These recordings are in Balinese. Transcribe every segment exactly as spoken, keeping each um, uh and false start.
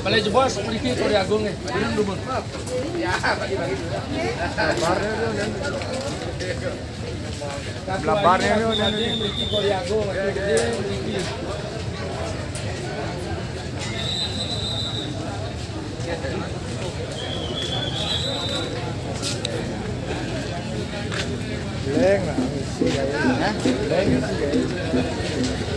Balik jebos, mriki Kori Agung nggih. Hadirin dumun. Blabarnya ini, ini, ini. Mriki Kori Agung, mriki. Leng lah, isi kayak ini. Hah? Leng isi kayak ini.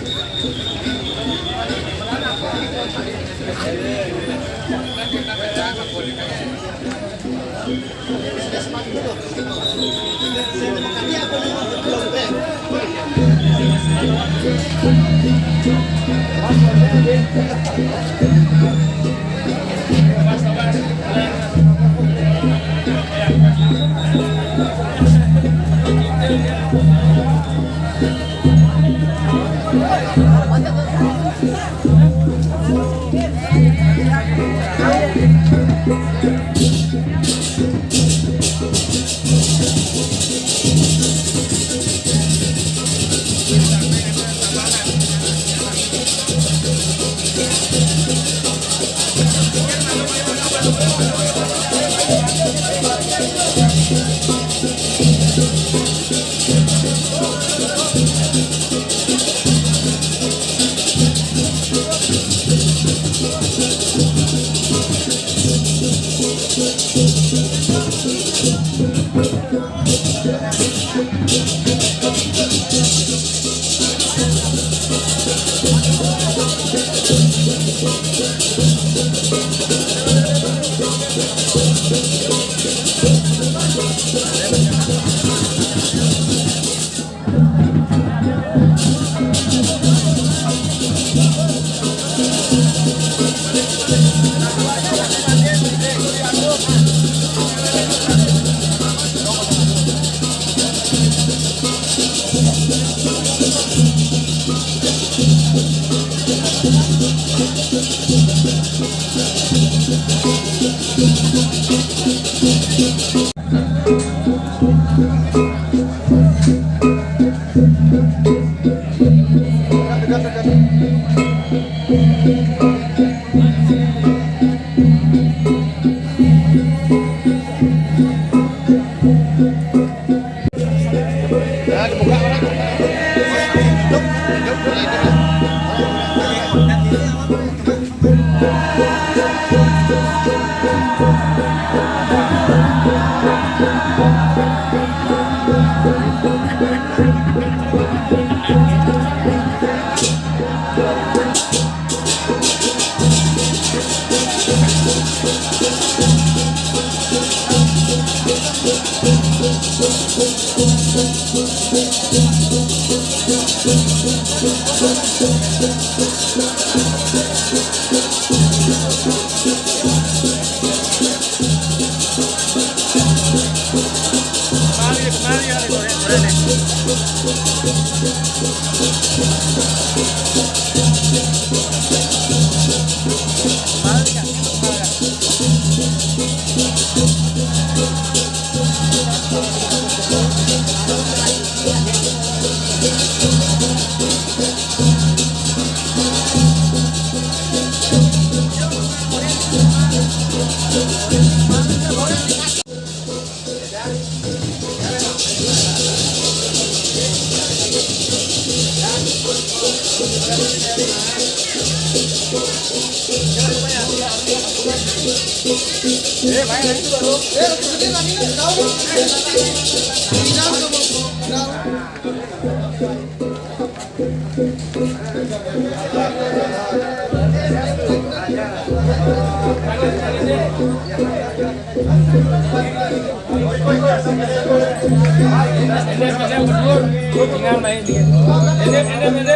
Tinggal main dia. Ini, ini, ini.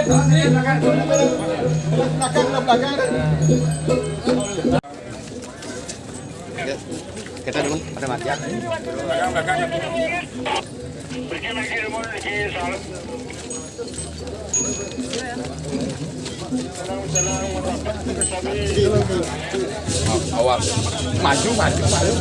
Belakang, belakang. Kita dulu, pada mati ya. Awas. Maju, maju, maju.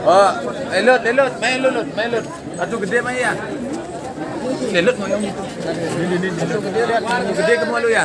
Oh, eh, Lut, eh, Lut, main Lut, Lut, main Lut. Satu gede main ya. Eh, Lut mau yang itu. Ini, ini, ini. Satu gede lihat, satu gede ke malu ya.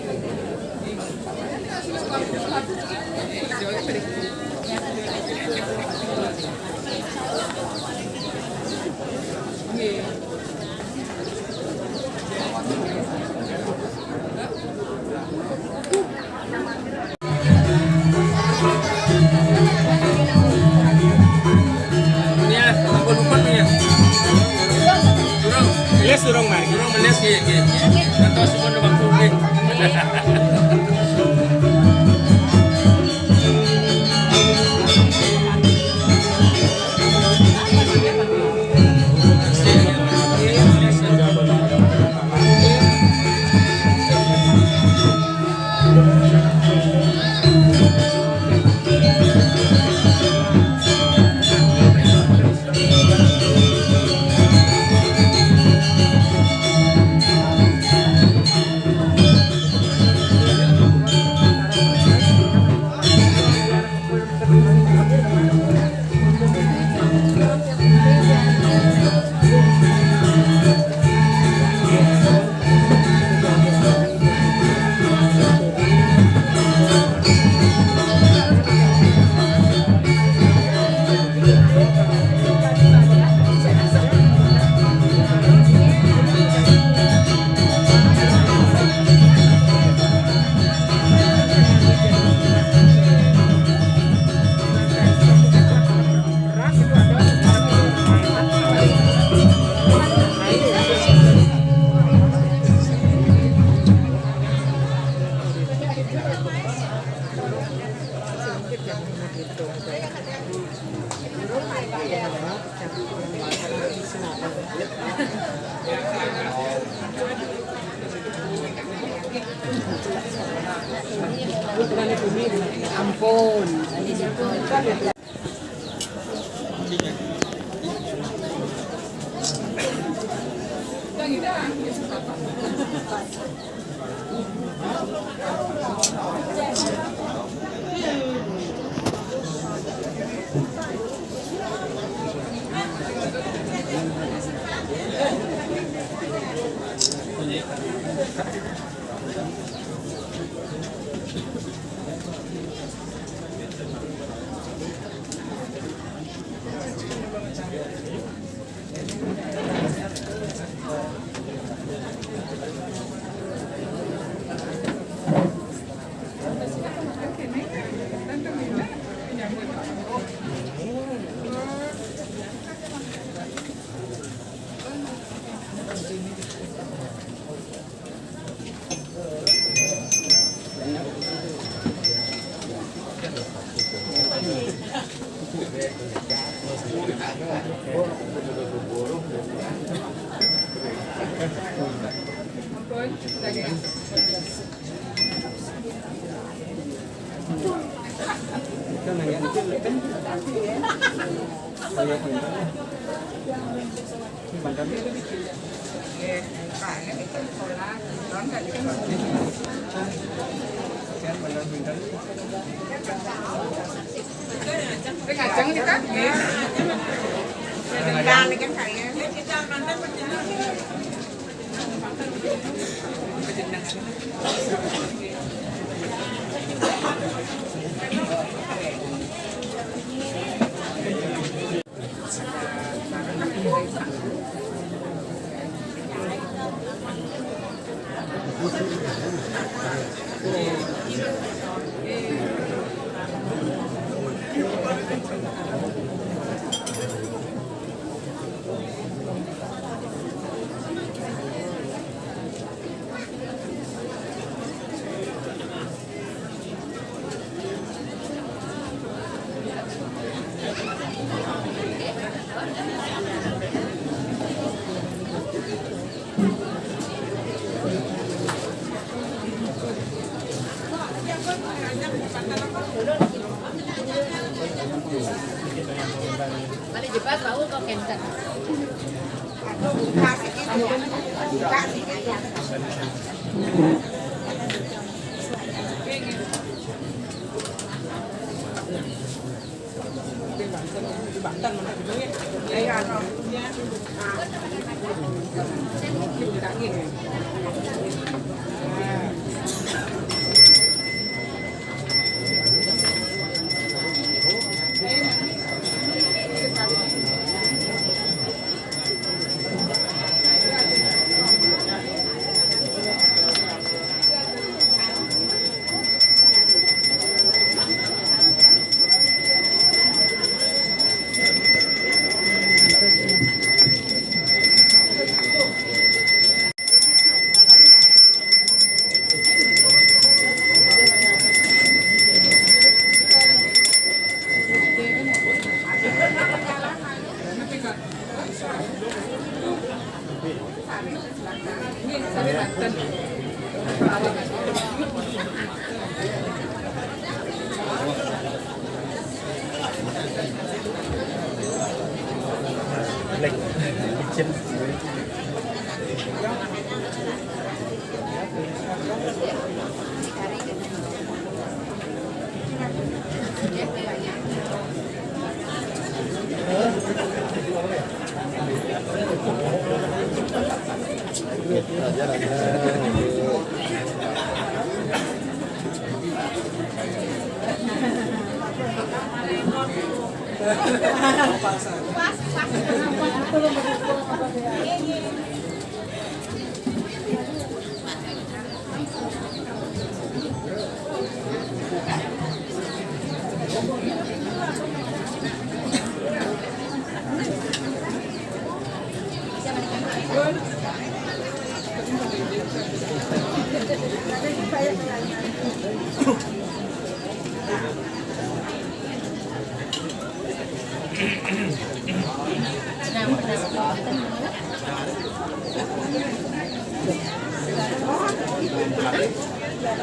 Nia, ampun, ampun, Nia. Durung. Meles durung, Mar? Durung meles, nggih, nggih, nggih. Ngantos pun waktu, nggih. Ampun.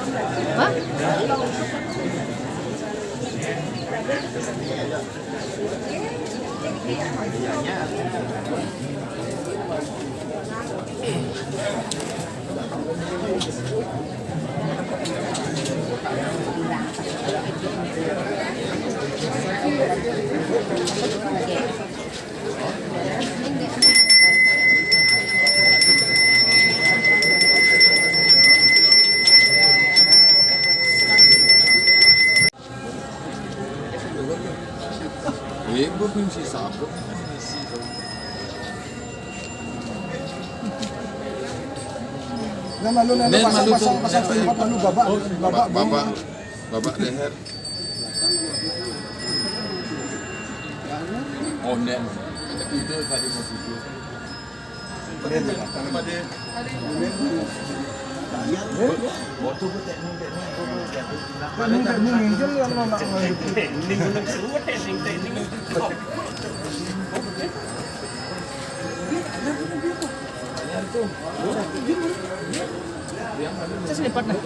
Hah? Eh, gue kunci sabuk, isi tuh. Nah, lalu, lalu, nen, pasang, lalu pasang, tuh, pasang nen, tripod, lalu babak, babak, babak, babak leher. Oh, nen. Itu tadi mau tidur. Saya sini, partner.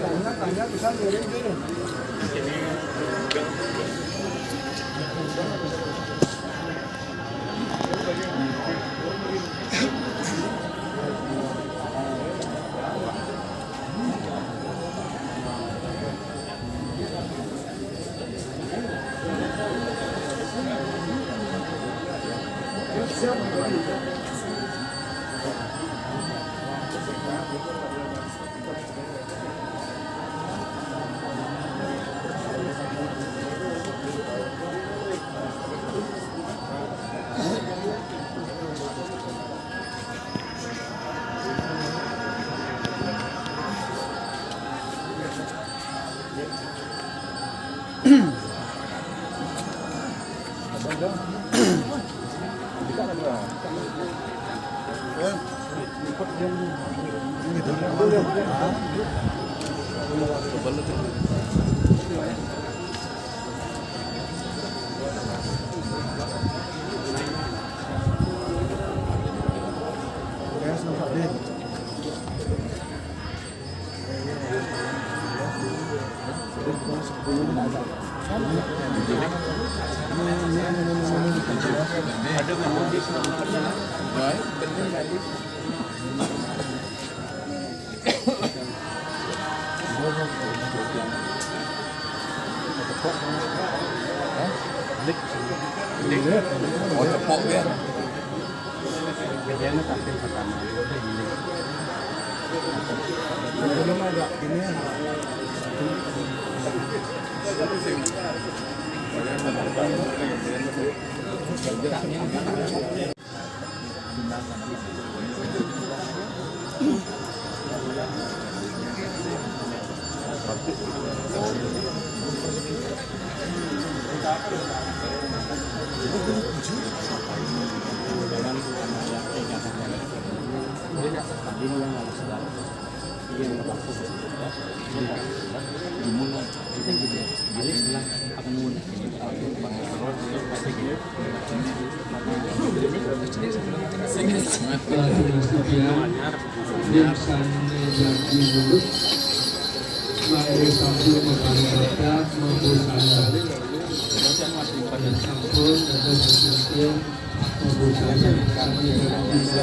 Oh, tepuk ya. Kerjanya tampil pertama. Belum agak ini.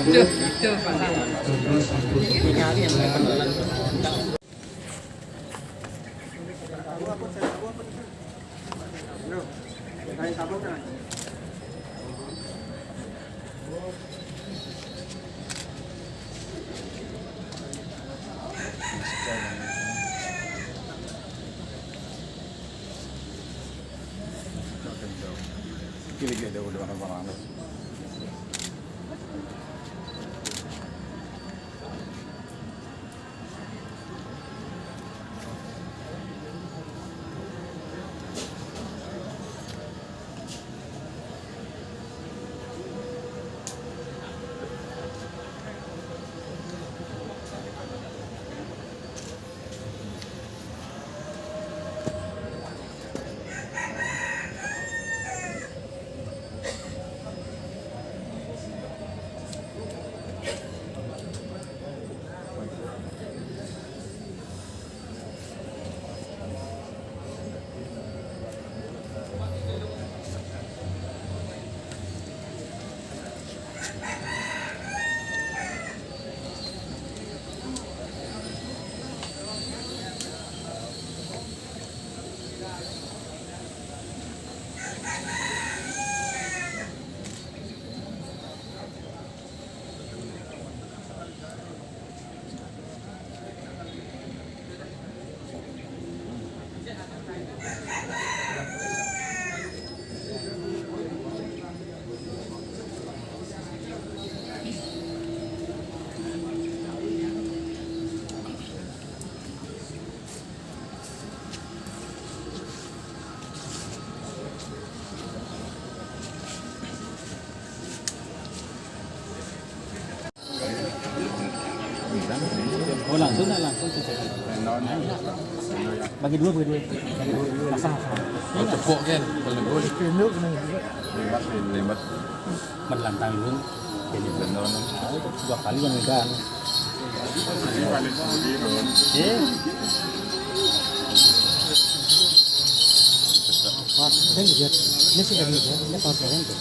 Tuh, tuh, Pak. Kiri-kiri udah mana-mana. Oh, langsung lah, langsung ke jalan. Bagi dua, bagi dua. Bagi dua. Pasang, pasang. Oh, tepuk kan? Kalau gol. Lembat, lembat. Melantang dulu. Jadi benar. Dua kali yang megang. Eh. Wah, saya lihat. Ini sih lagi ya. Ini kalau keren tuh.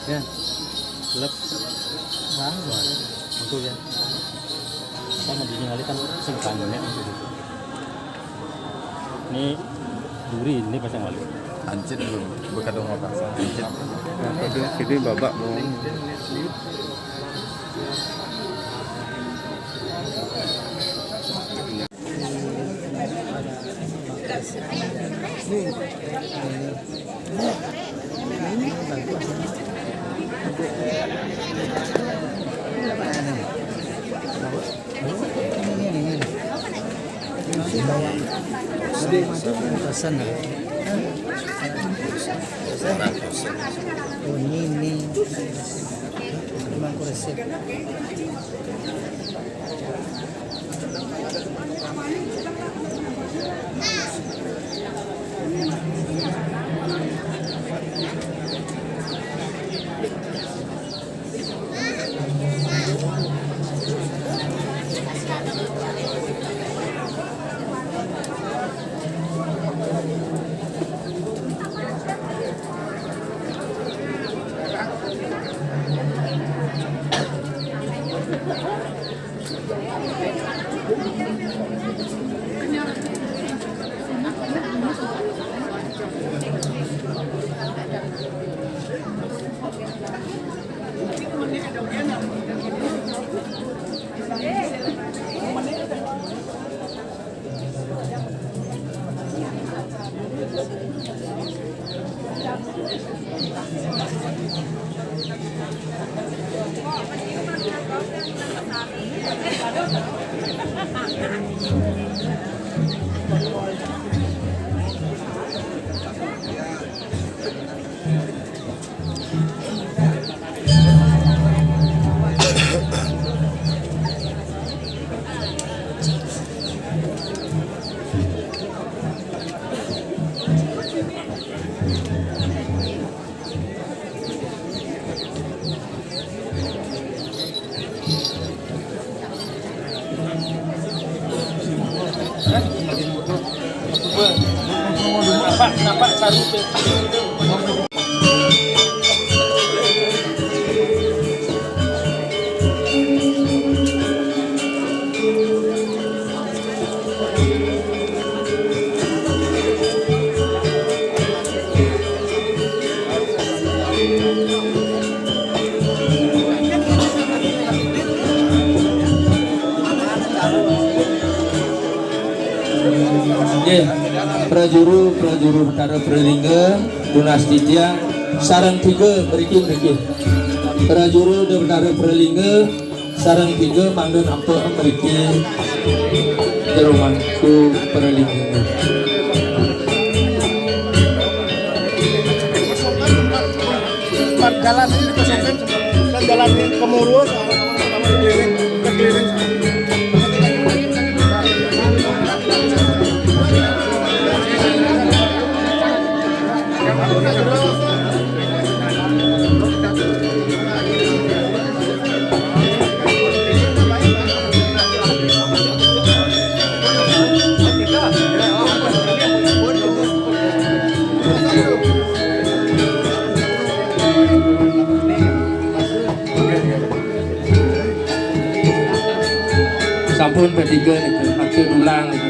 Ya. Lep. Wah, wah. Betul ya. Apa mau ditinggalkan sing panjangnya gitu. Ini duri ini pasang balik. Ancit belum, bekadong apa? Ancit. Nah, itu, ini babak mau. Pesan ya. Oh, ini, ini. Memang aku resep. Nggih, prajuru, prajuru Betara Pralingga, tunas titiang, sareng tiga mriki, mriki. Prajuru Betara Pralingga, sareng tiga mangda nampa mriki jero mangku pralingga. Jalan ini dikosongkan, kan jalannya ke Murus, keliling, keliling. Sampun P tiga niku, matur dulang niku.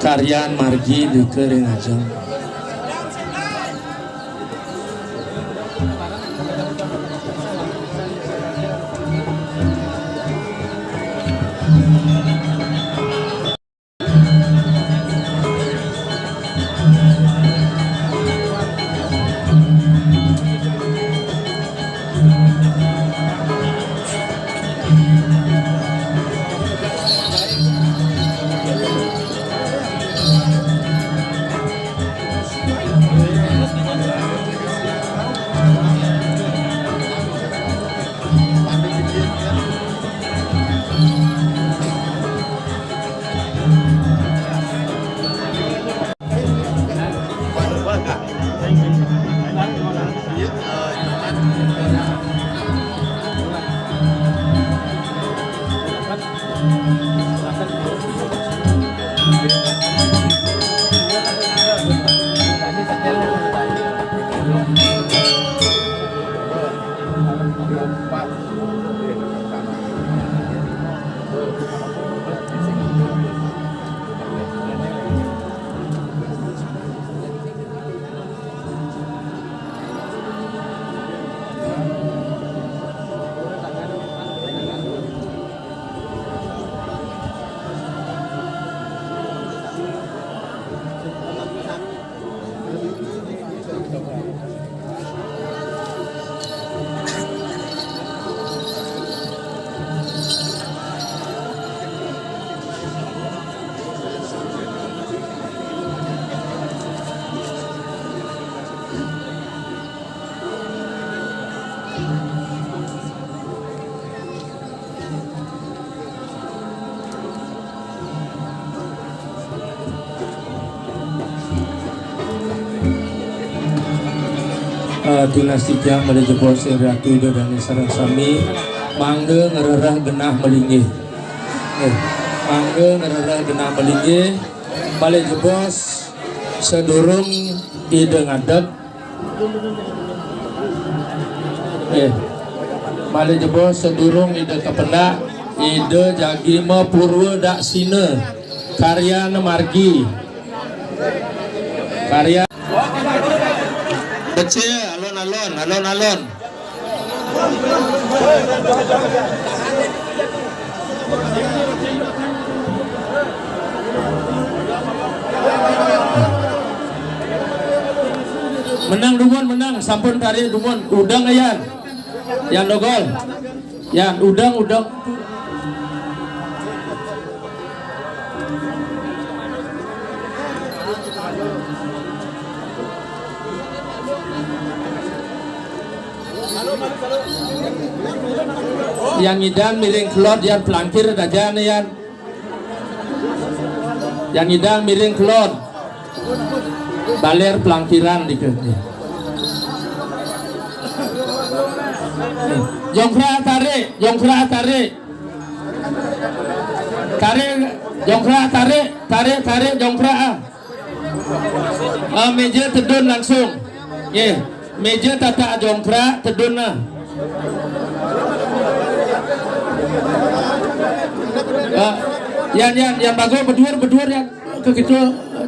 Karyan margi di ring ajeng. Eh, tunas titiang malih jebos ring Ratu Ida Dané sareng sami, mangda ngrereh genah malinggih. Eh, mangda ngrereh genah malinggih, malih jebos sadurung Ida ngadeg. Eh, malih jebos sadurung Ida kapendak, Ida jagi mapurwa daksina, karyan margi. Karyan. Becik, alon-alon, alon-alon. Menang dumun, menang, sampun tarik dumun. Udeng, Yan. Yan Dogol. Yan, udeng, udeng. Yan ngidang miring kelod, yan plangkir dajan, yan. Yan ngidang miring kelod. Baler plangkiran dikit. Jongkrak tarik, jongkrak tarik. Tarik, jongkrak tarik, tarik, tarik, jongkrak, ah. Ah, meja tedun langsung. Nggih. Meja tatak jongkrak, tedun nah. Ah, yan, yan, yan bagus, beduur, beduur, yan. Ke gitu,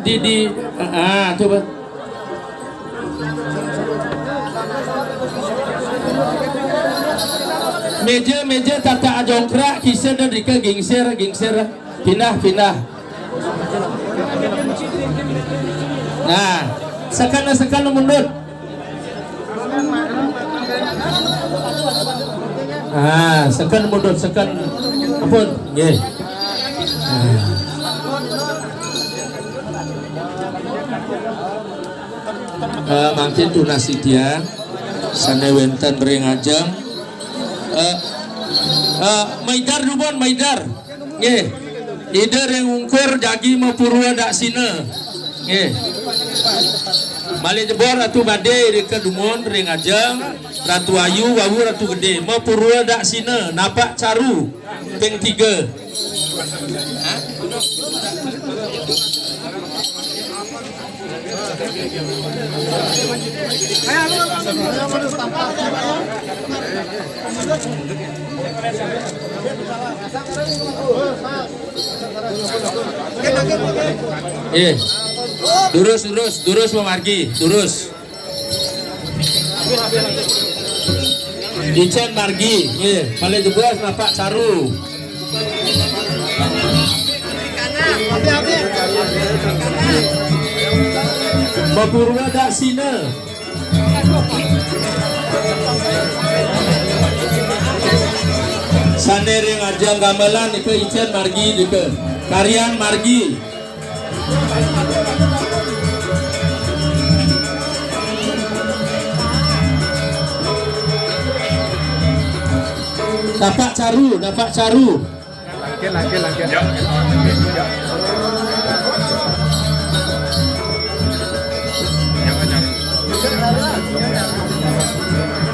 di, di, ah, ah, coba. Meja, meja tatak jongkrak, kisa dan rika gingsir, gingsir. Pindah, pindah. Nah, seken, seken mundut. Ah, seken mundut, seken. Ampun, nggih. Ah. Eh, mangkin tunas titiang sané wénten ring ajeng. Eh, eh, maidar dumun, maidar. Nggih. Ida ring ungkur jagi mapurwa daksina. Nggih. Malih jebos Ratu Badé irika dumun ring ajeng, Ratu Ayu wau Ratu Gedé mapurwa daksina, napak caru ping tiga. Eh, durus, durus, durus memargi, durus. Icén margi, nggih, malih jebos napak caru. Mapurwa daksina. Sané ring ajeng gamelan nika icén margi nika. Karyan margi. Napak caru, napak caru. Langkin, langkin, langkin. Ya.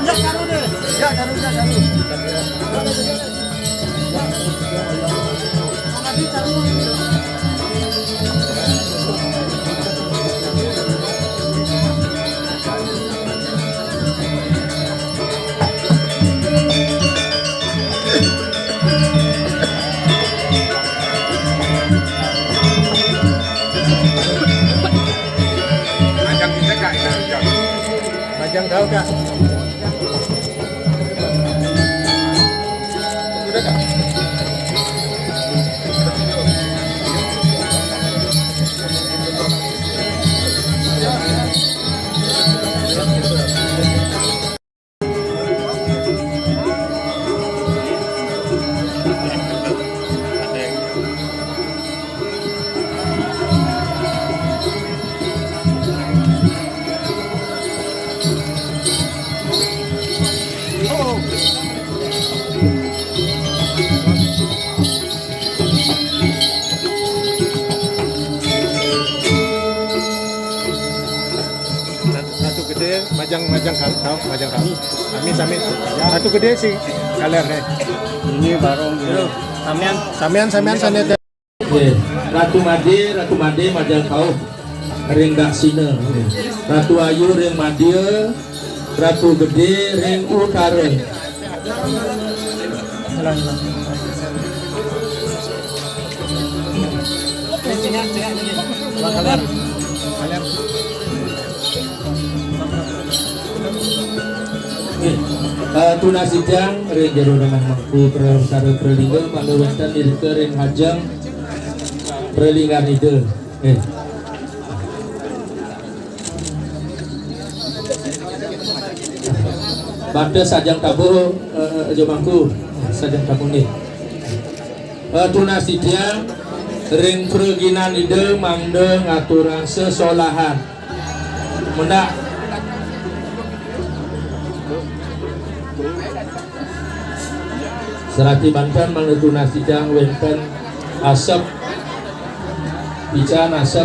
Ya, caru deh. Ya, caru, ya, caru. Majang juga, Kak, ini, Kak. Majang tahu, Kak. Udah, Kak. Ratu Gede, majang, majang kami, tahu, majang kami. Kami sami. Ratu Gede sih, kalian deh. Ini baru gitu. Samian, samian, samian, samian. Nggih. Ratu Made, Ratu Made majang kauh ring daksina. Nggih. Ratu Ayu ring madya, Ratu Gede ring utara. Nggih. Eh, tunas titiang ring jero Rembang Mangku, Prasada Pralingga, mangda wénten irika ring ajeng Pralinggan Ida. Nggih. Bata sajeng tabuh, eh, Aja Mangku, sajeng tabuh nggih. Eh, tunas titiang ring praginan Ida mangda ngaturang sesolahan. Mendak. Serati banten mangda tunas titiang wénten asep. Ican asep.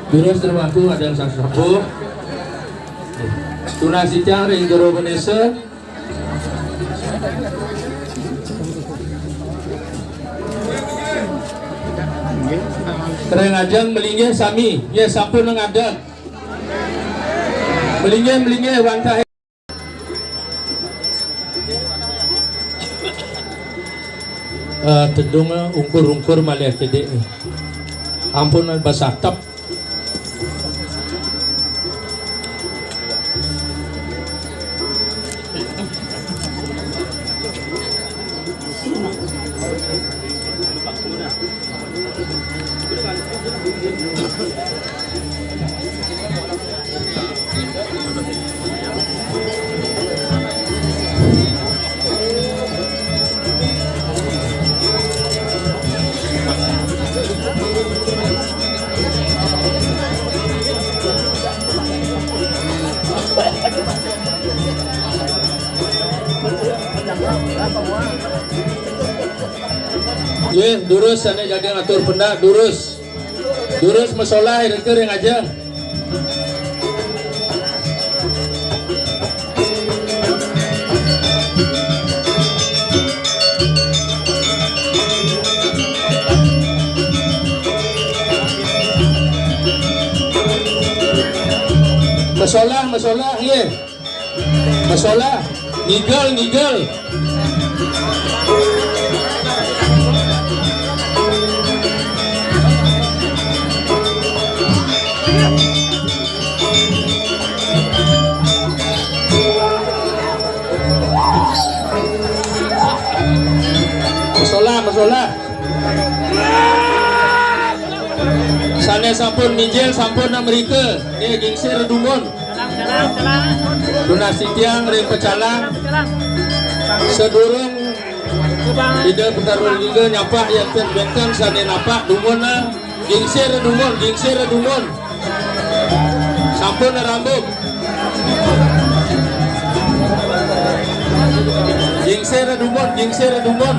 Durus Aja Mangku, ajeng sasapuh. Tunas titiang ring jero Ganésa. Ring ajeng malinggih sami, nggih sampun ngadeg. Malinggih, malinggih wantah. Eh, tedung, eh, ungkur-ungkur malih kidik. Ampun, eh, basatep. Nggih, durus sané jagi ngatur pendak, durus. Durus masolah irika ring ajeng. Masolah, masolah, nggih. Masolah. Ngigel, ngigel. Masolah, masolah. Sané sampun mijil, sampun amrika. Nggih, gingsir dumun. Tunas titiang ring pecalang. Sadurung Ida Betara Linggih nyapak, yén ten bénten sané napak dumun, nah. Gingsir dumun, gingsir dumun. Sampun rambuk. Gingsir dumun, gingsir dumun.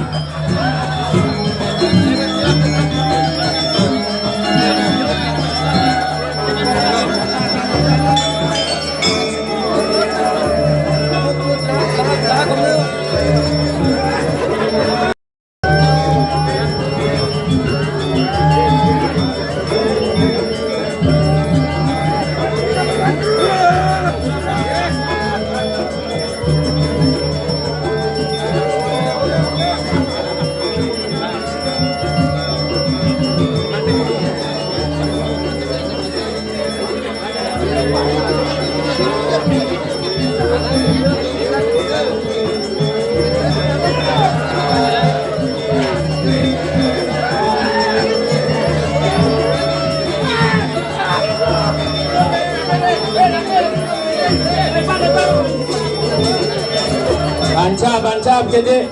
Ancap, ancap, kéné.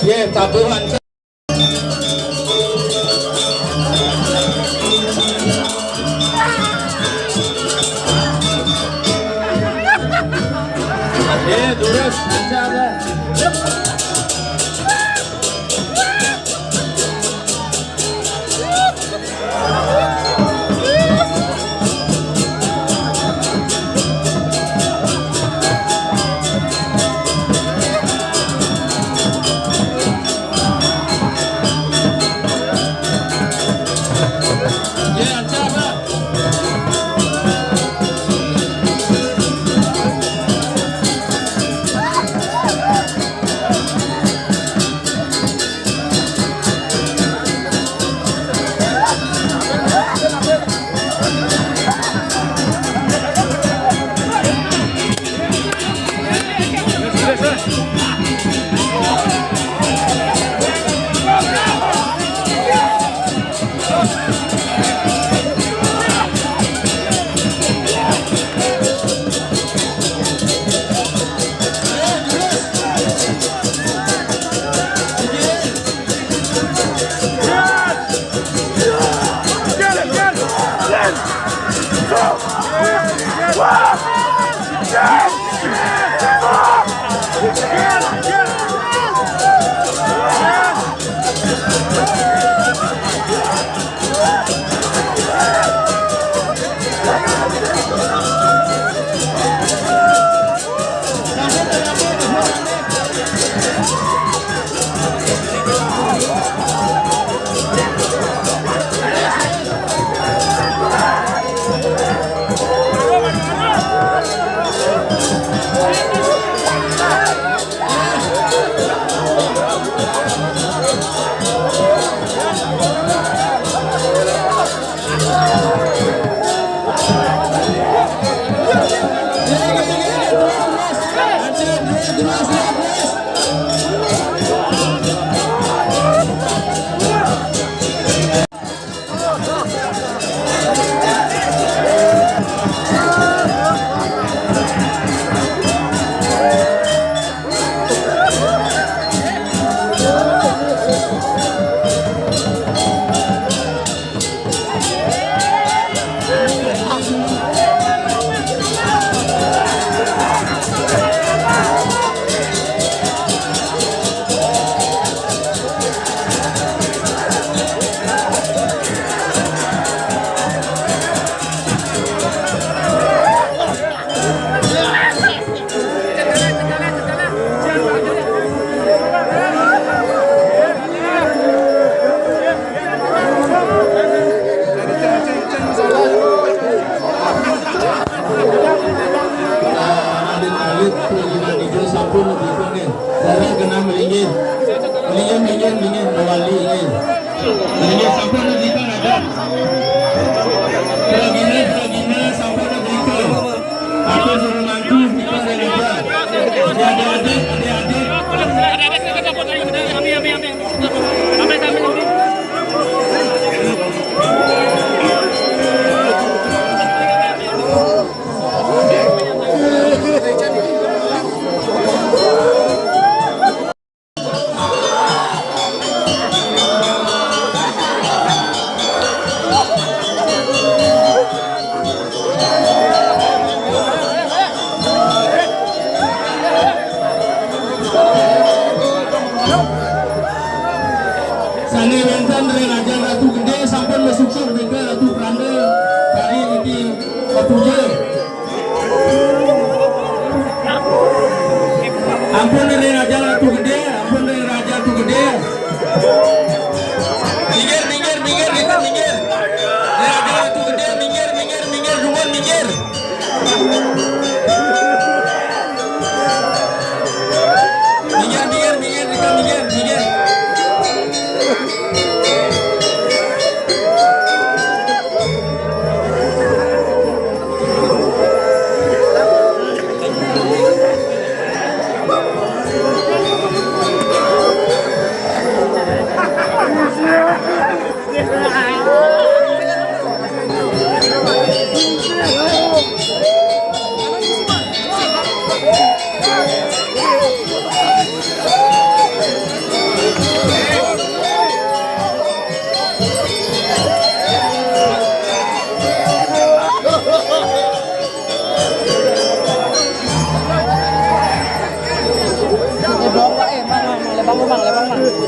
Yé, tabuh ancap. Yé, durus, ancap dah. Minggir, minggir, minggir, mewali, minggir. Minggir, sampun, minggir, ada. Pragina, pragina, sampun, minggir. Aku suruh mangku, minggir, minggir. Ada adik, ada adik. Sané wénten ring ajeng Ratu Gedé sampun masuksuk ring Ratu Pranda, kari niki mapuja. Ampun ring Raja Ratu Gedé, ampun ring Raja Ratu Gedé. Minggir, minggir, minggir, minggir, minggir. Ring Raja Ratu Gedé, minggir, minggir, minggir, dumun, minggir. Minggir, minggir, minggir, minggir, minggir.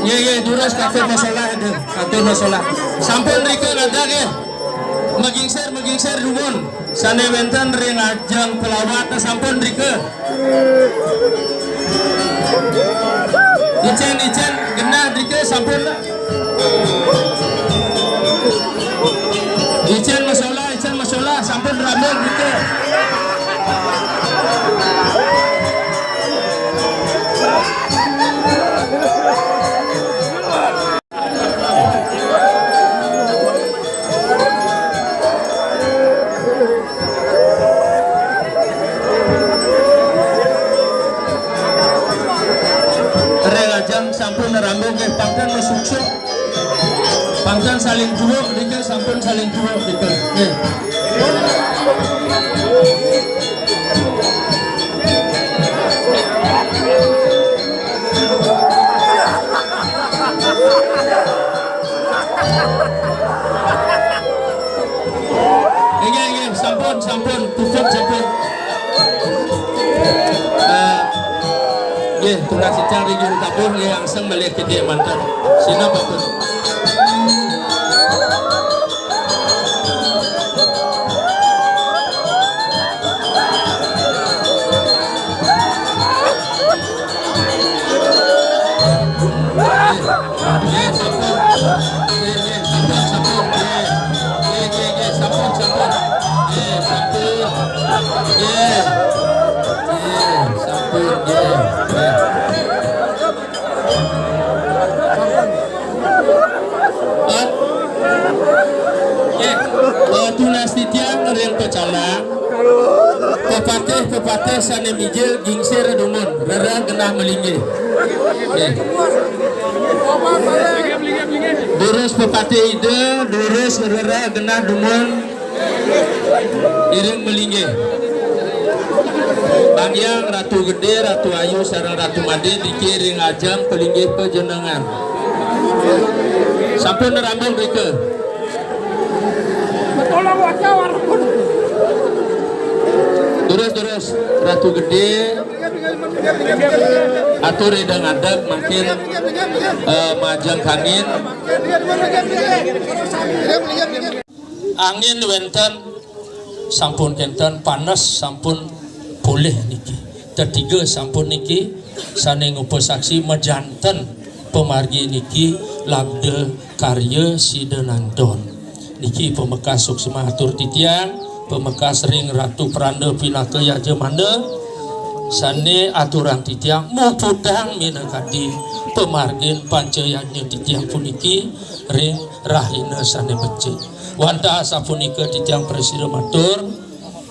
Nggih, nggih, durus katur masolah, nggih. Katur masolah. Sampun rika ngadag, nggih. Magingser, magingser dumun. Sané wénten ring ajeng pelawat sampun rika. Icén, icén genah rika sampun. Icén masolah, icén masolah sampun rambung rika. Ring ajeng sampun rambung nggih, pangkén masuksuk. Pangkén saling tuwuk niki, sampun saling tuwuk niki. Nggih. Inggih, inggih, sampun, sampun, cukup, sampun. Eh, nggih, tunas ical ring juru tabuh, nggih, angseng malih gedé manten. Sineb, Bapak. Nggih, eh, tunas titiang ring pecalang. Pepatih-pepatih sané mijil gingsir dumun, rereh genah malinggih. Nggih. Durus pepatih Ida, durus rereh genah dumun, iring malinggih. Bang Hyang, Ratu Gedé, Ratu Ayu, sareng Ratu Madé, niki ring ajeng palinggih panjenengan. Sampun rambung rika. Durus, durus, Ratu Gedé, atur Ida ngadeg mangkin, eh, majeng kangin. Angin wénten, sampun kénten, panes sampun polih niki. Tetiga sampun niki, sané ngupasaksi majanten pamargi niki labda karya Sidananton. Niki pamekas suksma atur titiang, pamekas ring Ratu Pranda pinaka yajamana. Sané aturang titiang muputang minakadi pamargin pancayatnya titiang puniki ring rahina sané becik. Wantah sapunika titiang prasida matur,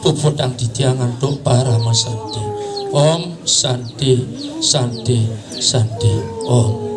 puputang titiang antuk parama santi. Om Santi, Santi, Santi, Om.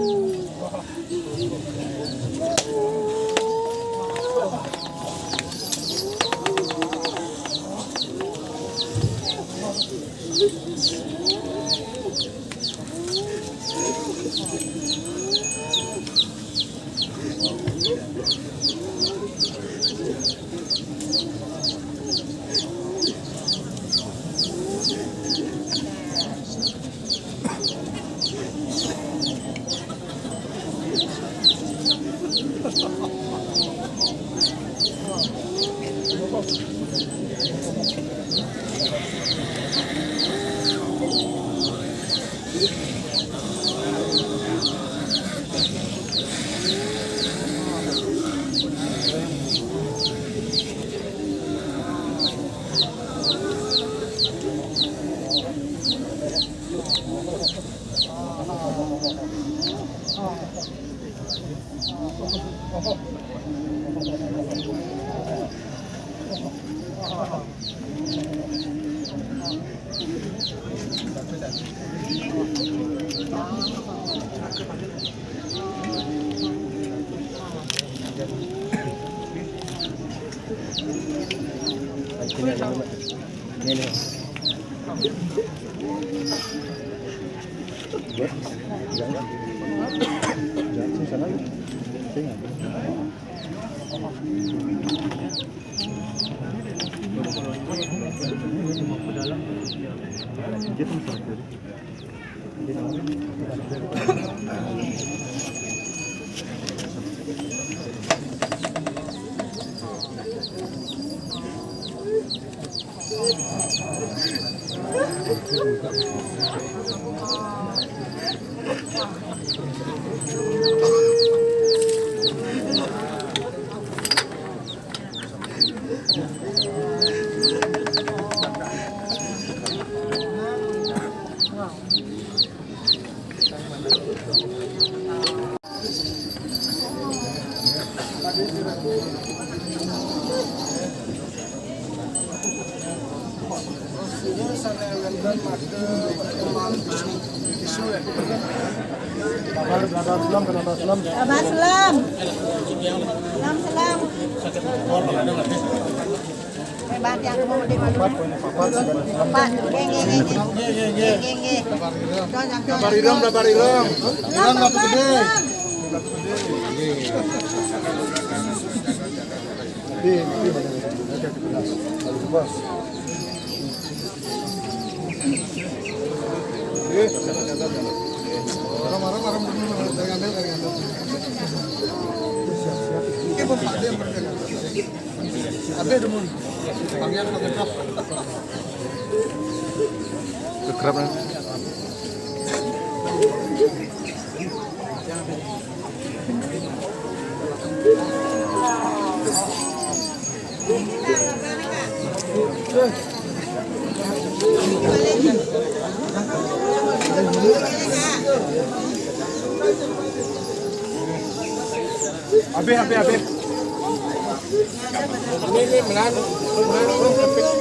Abah Selam. Selam, Selam. Hebat ya, aku mau gede malu. Empat, poin empat, sudah. Empat. Nggih, nggih, nggih, nggih. Nggih, nggih. Gambar ireng, gambar ireng. Ireng dapat gede. Tapi, tapi banyak yang betul. Oke, jelas. Bagus, bos. Oke. Orang-orang, orang bener, dari ngambil, dari ngambil. Siap, siap. Oke, Bapak, dia yang berjaga. Abis, Demun. Panggil, panggil, Kak. Kekerap, ya. Habis, habis, habis. Ini, ini, melan, melan, melan.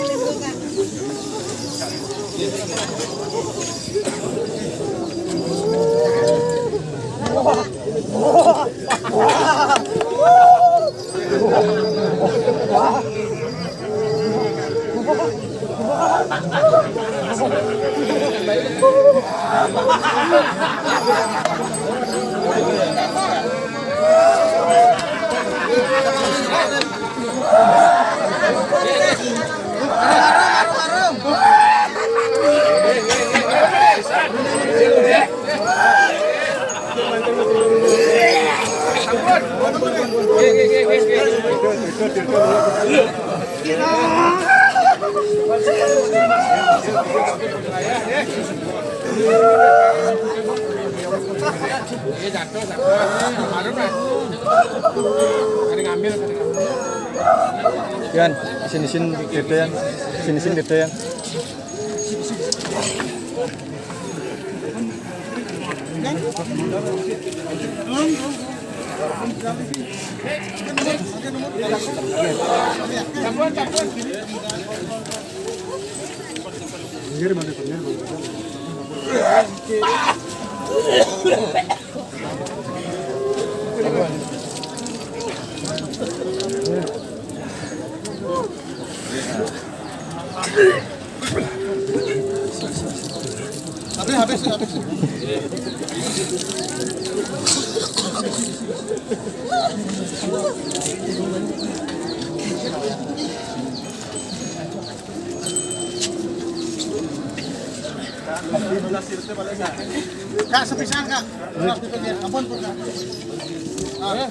Yan, isin-isin tété, Yan. Isin-isin tété, Yan. Habis, habis, habis. Kak, sepisan, Kak. Ampun, ampun, Kak. Ah.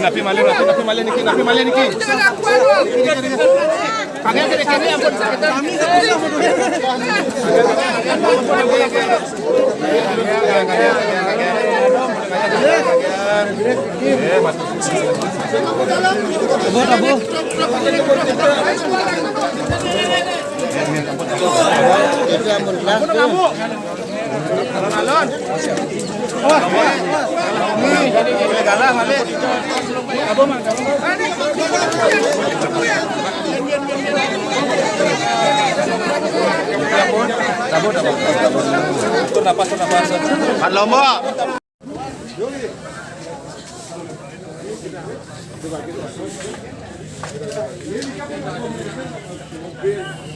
Napi malih, napi, napi malih niki, napi malih niki. Agak ke kiri, ampun, sakit. Tur napas, tur napas. Pan Lombok.